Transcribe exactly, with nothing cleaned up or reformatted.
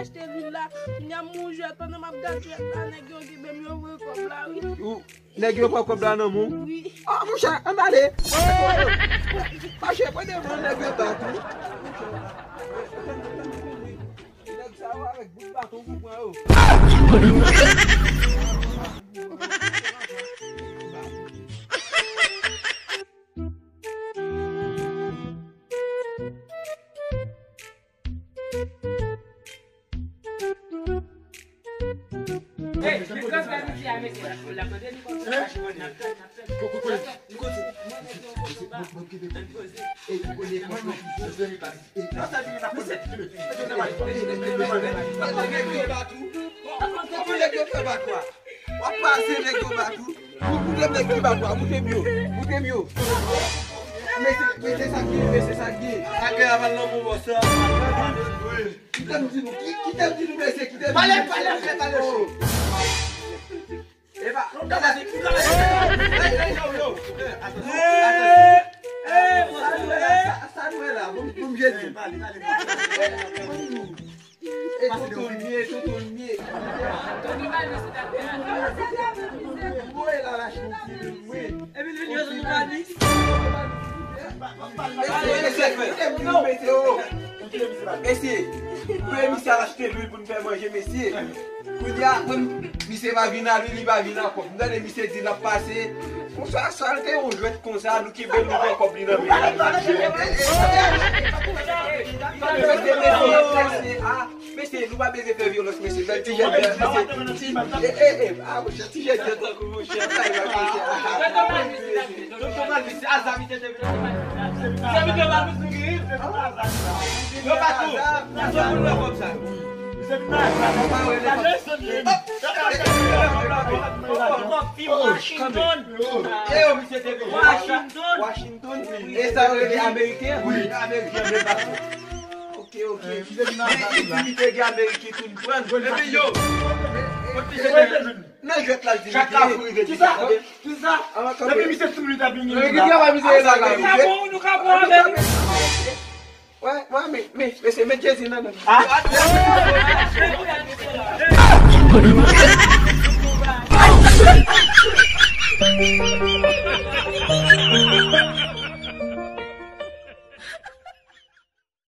achte lwil la. Kounya m wè jwèt, pandan m ap gad jwèt la, nèg yo genbe m, yo voye kòb la, wi. Ou, nèg yo pran kòb la nan men w? Wi. Ah, monchè, ann ale. Mache, pran devan nèg yo bat ou. Nèg sa yo avèk bout baton pou pran yo. W ap pase nèg yo bat ou. Ou, ou te nèg ki bat ou, ou te byo, ou te byo. Mesye, mesye sa ki, mesye sa ki. Sa gen aval nan bon bòs la. Kite m di nou, ki-, kite m di nou, mesye, kite m di nou. Pale, pale, pale, pale cho. Epa, ou ka pase, ou ka pase. Hey, hey, yo, yo. Atansyon, atansyon. Sa, sa nou wè la, sa, sa nou wè la, bon, bon, m jedi. Pale, pale, pale. E tonton l ye, tonton l ye. Tonton Malis, se ta fè. Mwen la lach yon ti moun, wi. Epi l vin jwe tonton Malis. Mesye, mesye, mesye, mesye, mesye, misye al achte lwil pou n fè manje, mesye. Kounye a, kòm misye pa vin a lwil, li pa vin ankò. M tande misye di l ap pase. Konsa, sa l te yon jwèt konsa, nou kenbe l, nou pran kòb li nan men. Mesye, mesye, mesye, ah, mesye, nou pa bezwen fè vyolans, mesye. Bèl ti jèn, mesye. Ti, eh, eh, eh, ah, monchè, ti jèn, jèn tankou monchè. Sa e pa monchè. Tonton Malis, se Azam, misye te vin. Se Tonton Malis, nou gen. Yo pa tou. Yo pa tou. Washington. Washington. Washington. E sa yo rele Ameriken? Wi, Ameriken, men pa tou. Ok, ok. Men li di li te gen Ameriken tou, li pran. Epi yo. Nan jwèt la, li di li te. Kisa? Kisa? Depi misye sou li ta vini la. Ki travay misye la? Nou ka bon, nou ka bon avè l. Wè, wè, men, men, men se met Jezi nan men. Ah.